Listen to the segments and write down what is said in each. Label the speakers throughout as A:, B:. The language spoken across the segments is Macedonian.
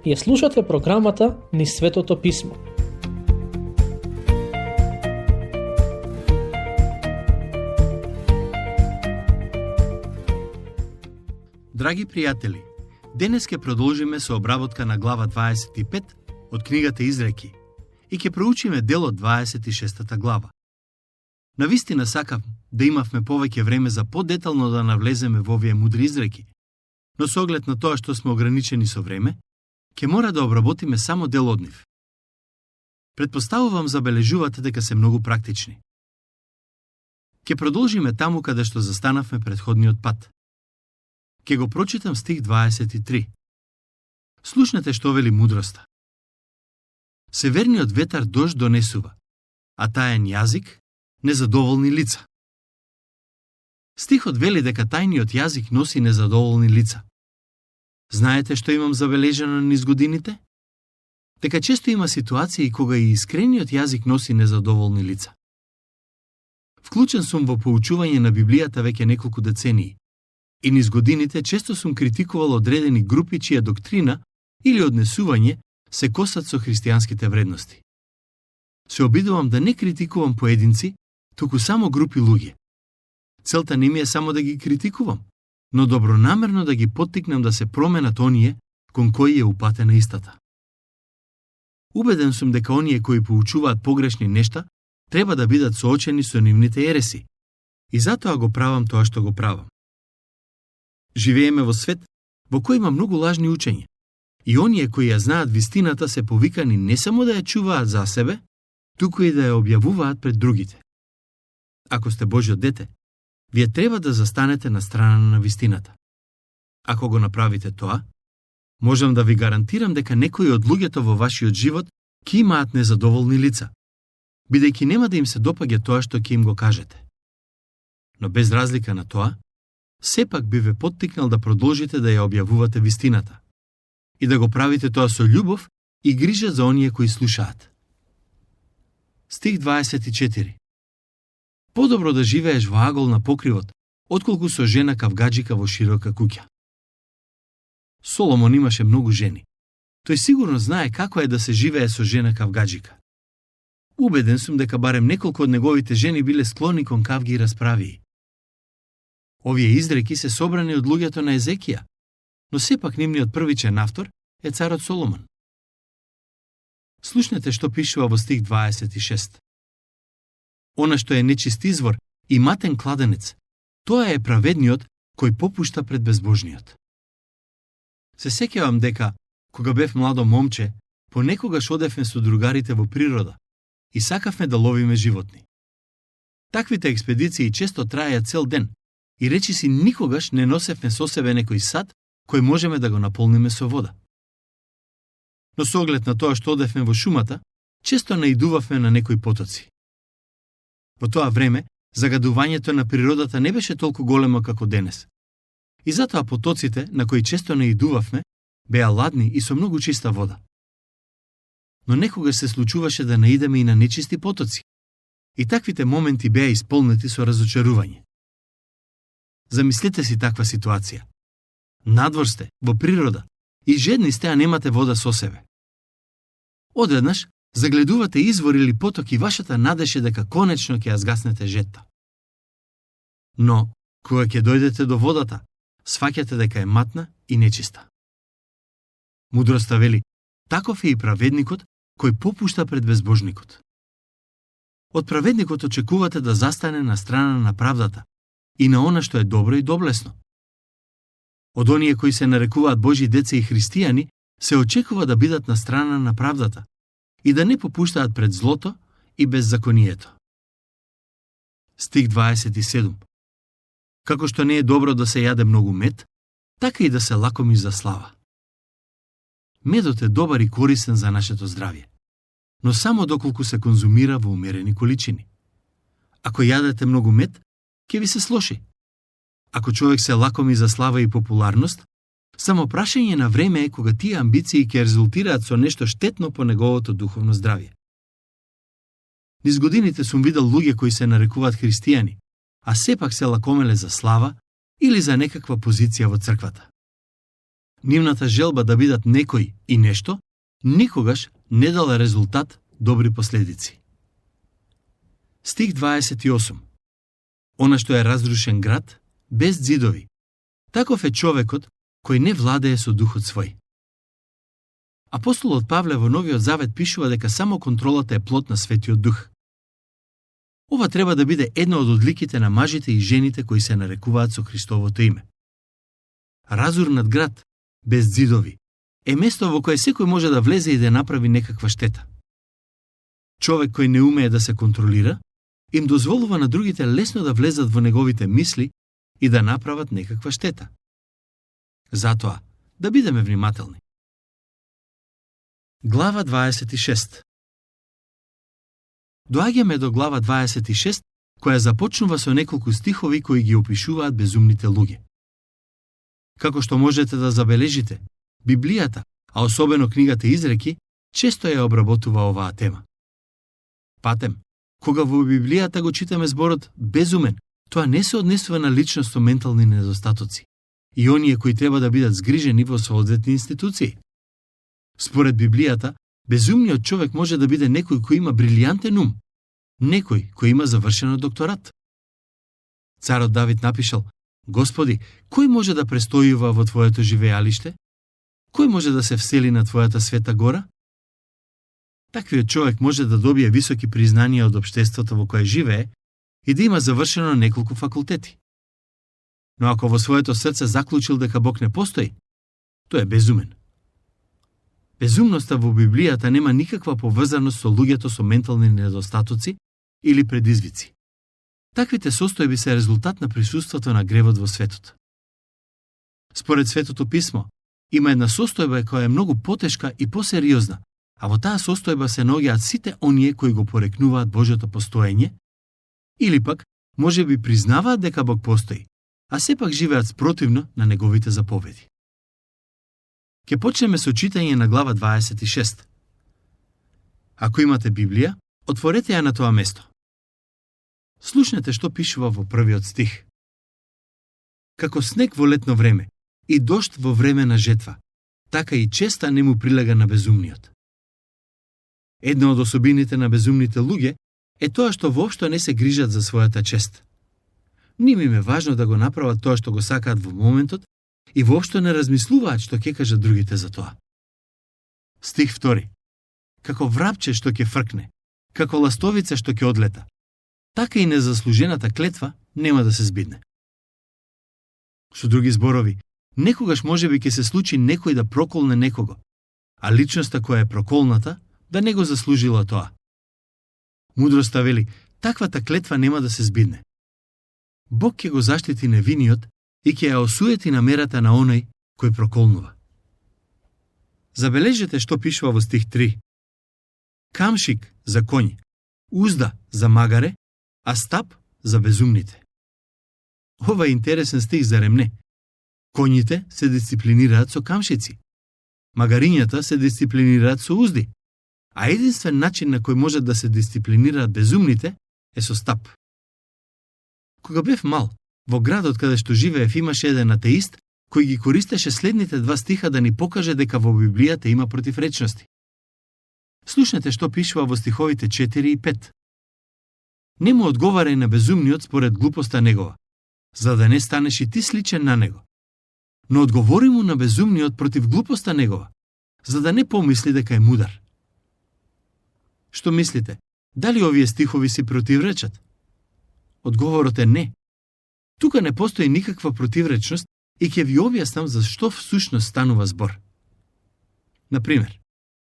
A: Ја слушате програмата Низ Светото Писмо.
B: Драги пријатели, денес ќе продолжиме со обработка на глава 25 од книгата Изреки и ќе проучиме дел од 26 глава. Навистина сакам да имавме повеќе време за подетално да навлеземе во овие мудри изреки, но со оглед на тоа што сме ограничени со време, ќе мора да обработиме само дел од нив. Предпоставувам забележувате дека се многу практични. Ќе продолжиме таму каде што застанавме претходниот пат. Ќе го прочитам стих 23. Слушнете што вели мудроста. Северниот ветар дожд донесува, а таен јазик незадоволни лица. Стихот вели дека тајниот јазик носи незадоволни лица. Знаете што имам забележано низ годините? Дека често има ситуации кога и искрениот јазик носи незадоволни лица. Вклучен сум во поучување на Библијата веќе неколку децении и низ годините често сум критикувал одредени групи чија доктрина или однесување се косат со христијанските вредности. Се обидувам да не критикувам поединци, туку само групи луѓе. Целта не ми е само да ги критикувам, но добронамерно да ги поттикнам да се променат оние кон кои е упатена истата. Убеден сум дека оние кои поучуваат погрешни нешта треба да бидат соочени со нивните ереси, и затоа го правам тоа што го правам. Живееме во свет во кој има многу лажни учења, и оние кои ја знаат вистината се повикани не само да ја чуваат за себе, туку и да ја објавуваат пред другите. Ако сте Божјо дете, вие треба да застанете на страна на вистината. Ако го направите тоа, можам да ви гарантирам дека некои од луѓето во вашиот живот ќе имаат незадоволни лица, бидејќи нема да им се допаѓа тоа што ќе им го кажете. Но без разлика на тоа, сепак би ве поттикнал да продолжите да ја објавувате вистината и да го правите тоа со љубов и грижа за оние кои слушаат. Стих 24. Подобро да живееш во агол на покривот, отколку со жена кавгаџика во широка куќа. Соломон имаше многу жени. Тој сигурно знае како е да се живее со жена кавгаџика. Убеден сум дека барем неколку од неговите жени биле склони кон кавги и расправии. Овие изреки се собрани од луѓето на Езекија, но сепак нивниот првичен автор е царот Соломон. Слушнете што пишува во стих 26. Она што е нечист извор и матен кладенец, тоа е праведниот кој попушта пред безбожниот. Се сеќавам дека, кога бев младо момче, понекогаш одевме со другарите во природа и сакавме да ловиме животни. Таквите експедиции често траеа цел ден и речиси никогаш не носевме со себе некој сад кој можеме да го наполниме со вода. Но со оглед на тоа што одевме во шумата, често наидувавме на некои потоци. Во тоа време, загадувањето на природата не беше толку големо како денес. И затоа потоците, на кои често наидувавме, беа ладни и со многу чиста вода. Но некогаш се случуваше да наидеме и на нечисти потоци. И таквите моменти беа исполнети со разочарување. Замислете си таква ситуација. Надвор сте, во природа, и жедни сте, а немате вода со себе. Одеднаш, загледувате извор или поток и вашата надеж е дека конечно ќе ја згаснете жедта. Но, кога ќе дојдете до водата, сфаќате дека е матна и нечиста. Мудроста вели, таков е и праведникот кој попушта пред безбожникот. Од праведникот очекувате да застане на страна на правдата и на она што е добро и доблесно. Од оние кои се нарекуваат Божји деца и христијани, се очекува да бидат на страна на правдата и да не попуштаат пред злото и беззаконието. Стих 27. Како што не е добро да се јаде многу мед, така и да се лакоми за слава. Медот е добар и корисен за нашето здравје, но само доколку се конзумира во умерени количини. Ако јадете многу мед, ќе ви се слоши. Ако човек се лакоми за слава и популарност, само прашање на време е кога тие амбиции ќе резултираат со нешто штетно по неговото духовно здравје. Низ годините сум видел луѓе кои се нарекуваат христијани, а сепак се лакомеле за слава или за некаква позиција во црквата. нивната желба да бидат некој и нешто, никогаш не дала резултат добри последици. Стих 28. Она што е разрушен град, без ѕидови, таков е човекот кој не владее со духот свој. Апостолот Павле во Новиот Завет пишува дека само контролата е плод на Светиот Дух. Ова треба да биде една од одликите на мажите и жените кои се нарекуваат со Христовото име. Разурнат град, без ѕидови, е место во кое секој може да влезе и да направи некаква штета. Човек кој не умее да се контролира, им дозволува на другите лесно да влезат во неговите мисли и да направат некаква штета. Затоа, да бидеме внимателни. Глава 26. Доаѓаме до глава 26, која започнува со неколку стихови кои ги опишуваат безумните луѓе. Како што можете да забележите, Библијата, а особено книгата Изреки, често ја обработува оваа тема. Патем, кога во Библијата го читаме зборот безумен, тоа не се однесува на личност со ментални недостатоци и оние кои треба да бидат згрижени во соодветни институции. Според Библијата, безумниот човек може да биде некој кој има брилијантен ум, некој кој има завршено докторат. Царот Давид напишал: Господи, кој може да престојува во Твоето живеалиште? Кој може да се всели на Твојата света гора? Таквиот човек може да добие високи признанија од општеството во кое живее и да има завршено неколку факултети. Но ако во своето срце заклучил дека Бог не постои, тој е безумен. Безумноста во Библијата нема никаква поврзаност со луѓето со ментални недостатоци или предизвици. Таквите состојби се резултат на присуството на гревот во светот. Според Светото писмо, има една состојба која е многу потешка и посериозна, а во таа состојба се наоѓаат сите оние кои го порекнуваат Божјото постоење, или пак може би признаваат дека Бог постои, а сепак живеат спротивно на неговите заповеди. Ке почнеме со читање на глава 26. Ако имате Библија, отворете ја на тоа место. Слушнете што пишува во првиот стих. Како снег во летно време и дожд во време на жетва, така и честа не му прилега на безумниот. Една од особините на безумните луѓе е тоа што воопшто не се грижат за својата чест. Ним им е важно да го направат тоа што го сакаат во моментот и воопшто не размислуваат што ќе кажат другите за тоа. Стих 2. Како врапче што ќе фркне, како ластовица што ќе одлета, така и незаслужената клетва нема да се збидне. Со други зборови, некогаш можеби ќе се случи некој да проколне некого, а личноста која е проколната да не го заслужила тоа. Мудроста вели, таквата клетва нема да се збидне. Бог ќе го заштити невиниот и ќе ја осуети намерата на оној кој проколнува. Забележете што пишува во стих 3. Камшик за коњ, узда за магаре, а стап за безумните. Ова е интересен стих, зарем не? Коњите се дисциплинираат со камшици. Магарињата се дисциплинираат со узди. А единствен начин на кој можат да се дисциплинираат безумните е со стап. Кога бев мал, во градот каде што живеев имаше еден атеист кој ги користеше следните два стиха да ни покаже дека во Библијата има противречности. Слушнете што пишува во стиховите 4 и 5. Не му одговарај на безумниот според глупоста негова, за да не станеш и ти сличен на него. Но одговори му на безумниот против глупоста негова, за да не помисли дека е мудар. Што мислите? Дали овие стихови си противречат? Одговорот е не. Тука не постои никаква противречност и ќе ви објаснам за што всушност станува збор. Например,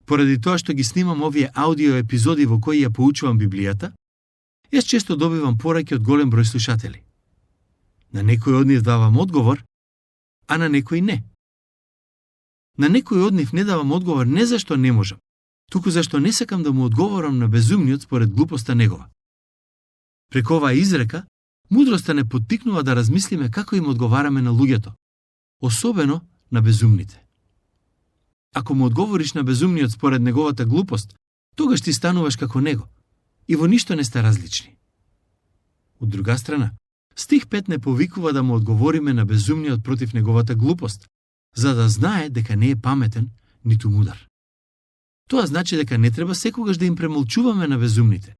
B: поради тоа што ги снимам овие аудио епизоди во кои ја поучувам Библијата, јас често добивам пораки од голем број слушатели. На некој од нив давам одговор, а на некој не. На некој од нив не давам одговор не зашто не можам, туку зашто не сакам да му одговорам на безумниот според глупоста негова. Преку оваа изрека, мудроста не поттикнува да размислиме како им одговараме на луѓето, особено на безумните. Ако му одговориш на безумниот според неговата глупост, тогаш ти стануваш како него и во ништо не сте различни. Од друга страна, стих 5 не повикува да му одговориме на безумниот против неговата глупост, за да знае дека не е паметен, ниту мудар. Тоа значи дека не треба секогаш да им премолчуваме на безумните,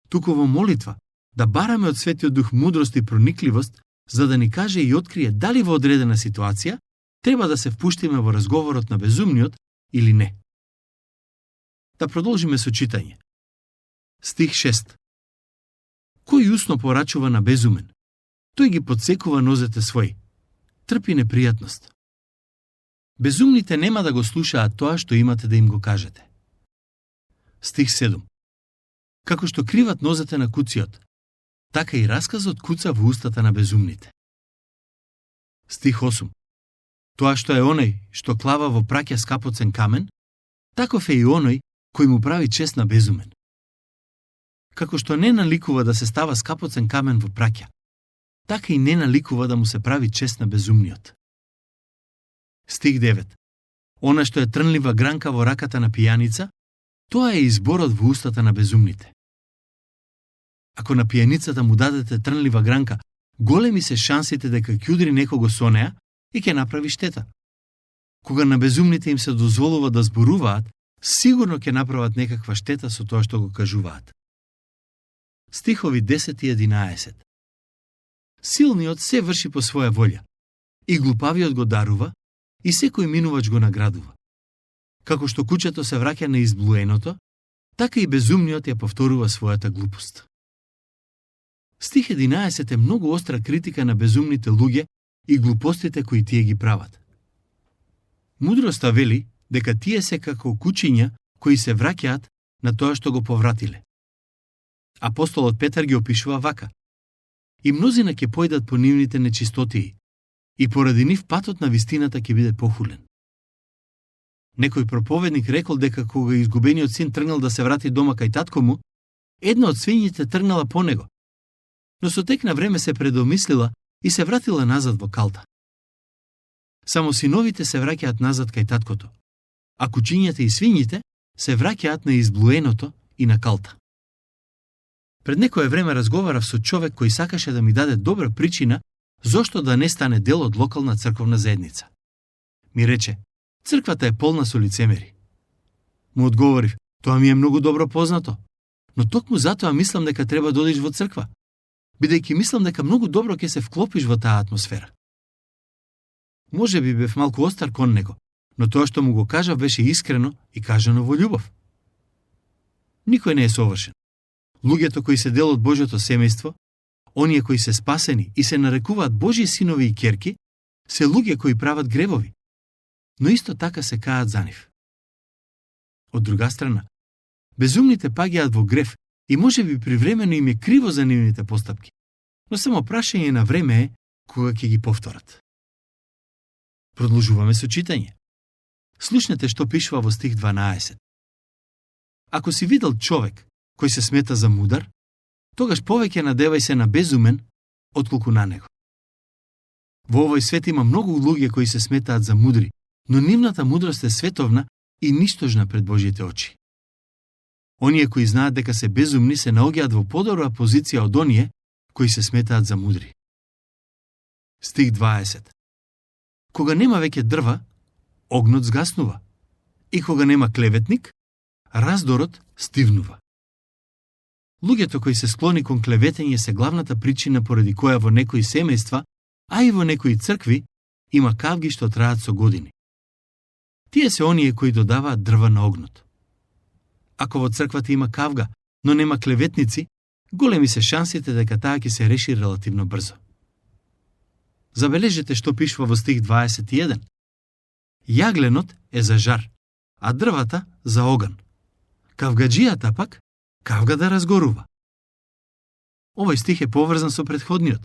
B: туку во молитва да бараме од Светиот Дух мудрост и проникливост, за да ни каже и открие дали во одредена ситуација треба да се впуштиме во разговорот на безумниот или не. Да продолжиме со читање. Стих 6. Кој усно порачува на безумен, тој ги подсекува нозете своји, трпи непријатност. Безумните нема да го слушаат тоа што имате да им го кажете. Стих 7. Како што криват нозете на куциот, така и расказот куца во устата на безумните. Стих 8. Тоа што е оној што клава во праќа скапоцен камен, таков е и оној кој му прави чест на безумен. Како што не наликува да се става скапоцен камен во праќа, така и не наликува да му се прави чест на безумниот. Стих 9. Она што е трнлива гранка во раката на пијаница, тоа е изборот во устата на безумните. Ако на пијаницата му дадете трнлива гранка, големи се шансите дека ќе удри некого со неа и ќе направи штета. Кога на безумните им се дозволува да зборуваат, сигурно ќе направат некаква штета со тоа што го кажуваат. Стихови 10 и 11. Силниот се врши по своја волја, и глупавиот го дарува, и секој минувач го наградува. Како што кучето се враќа на изблуеното, така и безумниот ја повторува својата глупост. Стих 11 е многу остра критика на безумните луѓе и глупостите кои тие ги прават. Мудроста вели дека тие се како кучиња кои се враќаат на тоа што го повратиле. Апостолот Петар ги опишува вака. И мнозина ќе појдат по нивните нечистотии, и поради нив патот на вистината ќе биде похулен. Некој проповедник рекол дека кога изгубениот син тргнал да се врати дома кај татко му, една од свињите тргнала по него, но со тек на време се предомислила и се вратила назад во калта. Само синовите се враќаат назад кај таткото, а кучињата и свињите се враќаат на изблуеното и на калта. Пред некое време разговарав со човек кој сакаше да ми даде добра причина зошто да не стане дел од локална црковна заедница. Ми рече, црквата е полна со лицемери. Му одговорив, тоа ми е многу добро познато, но токму затоа мислам дека треба да одиш во црква, бидејќи мислам дека многу добро ќе се вклопиш во таа атмосфера. Може би бев малку остар кон него, но тоа што му го кажав беше искрено и кажано во љубов. Никој не е совршен. Луѓето кои се дел од Божјото семејство, оние кои се спасени и се нарекуваат Божји синови и ќерки, се луѓе кои прават гревови, но исто така се каат за нив. Од друга страна, безумните паѓаат во грев и може би привремено им е криво за нивните постапки, но само прашање на време е кога ќе ги повторат. Продолжуваме со читање. Слушнете што пишува во стих 12. Ако си видел човек кој се смета за мудар, тогаш повеќе надевај се на безумен, отколку на него. Во овој свет има многу луѓе кои се сметаат за мудри, но нивната мудрост е световна и ништожна пред Божјите очи. Оние кои знаат дека се безумни се наоѓаат во подобра позиција од оние кои се сметаат за мудри. Стих 20. Кога нема веќе дрва, огнот згаснува, и кога нема клеветник, раздорот стивнува. Луѓето кои се склони кон клеветење се главната причина поради која во некои семејства, а и во некои цркви, има кавги што траат со години. Тие се оние кои додаваат дрва на огнот. Ако во црквата има кавга, но нема клеветници, големи се шансите дека таа ќе се реши релативно брзо. Забележете што пишува во стих 21. Јагленот е за жар, а дрвата за оган. Кавгаджијата пак кавга да разгорува. Овој стих е поврзан со претходниот.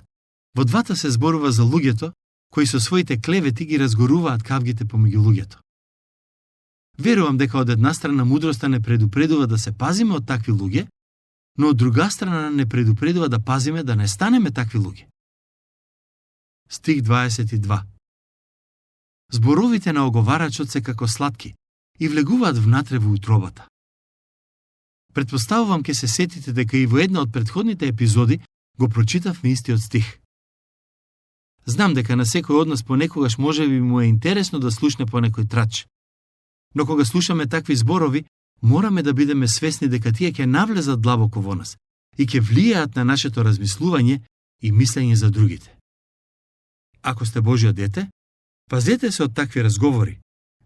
B: Во двата се зборува за луѓето кои со своите клевети ги разгоруваат кавгите помеѓу луѓето. Верувам дека од една страна мудроста не предупредува да се пазиме од такви луѓе, но од друга страна не предупредува да пазиме да не станеме такви луѓе. Стих 22. Зборовите на оговарачот се како сладки и влегуваат внатре во утробата. Предпоставувам ке се сетите дека и во една од претходните епизоди го прочитавме истиот стих. Знам дека на секој од нас понекогаш можеби му е интересно да слушне по некој трач. Но кога слушаме такви зборови, мораме да бидеме свесни дека тие ќе навлезат длабоко во нас и ќе влијаат на нашето размислување и мислење за другите. Ако сте Божјо дете, пазете се од такви разговори,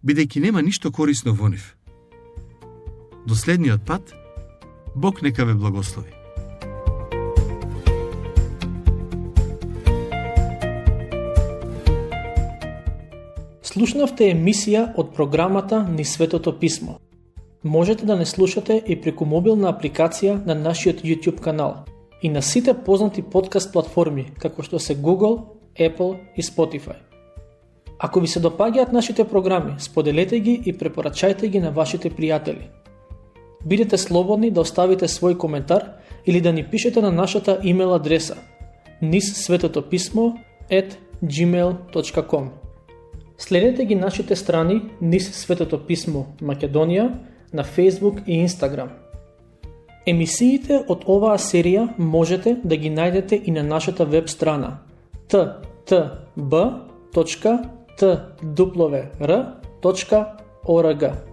B: бидејќи нема ништо корисно во нив. До следниот пат, Бог нека ве благослови.
A: Слушнавте емисија од програмата Низ Светото Писмо. Можете да не слушате и преку мобилна апликација на нашиот YouTube канал и на сите познати подкаст платформи, како што се Google, Apple и Spotify. Ако ви се допаѓаат нашите програми, споделете ги и препорачајте ги на вашите пријатели. Бидете слободни да оставите свој коментар или да ни пишете на нашата имейл адреса nizsvetopismo@gmail.com. Следете ги нашите страни Низ Светото Писмо Македонија на Facebook и Instagram. Емисиите од оваа серија можете да ги најдете и на нашата веб страна ttb.twr.org.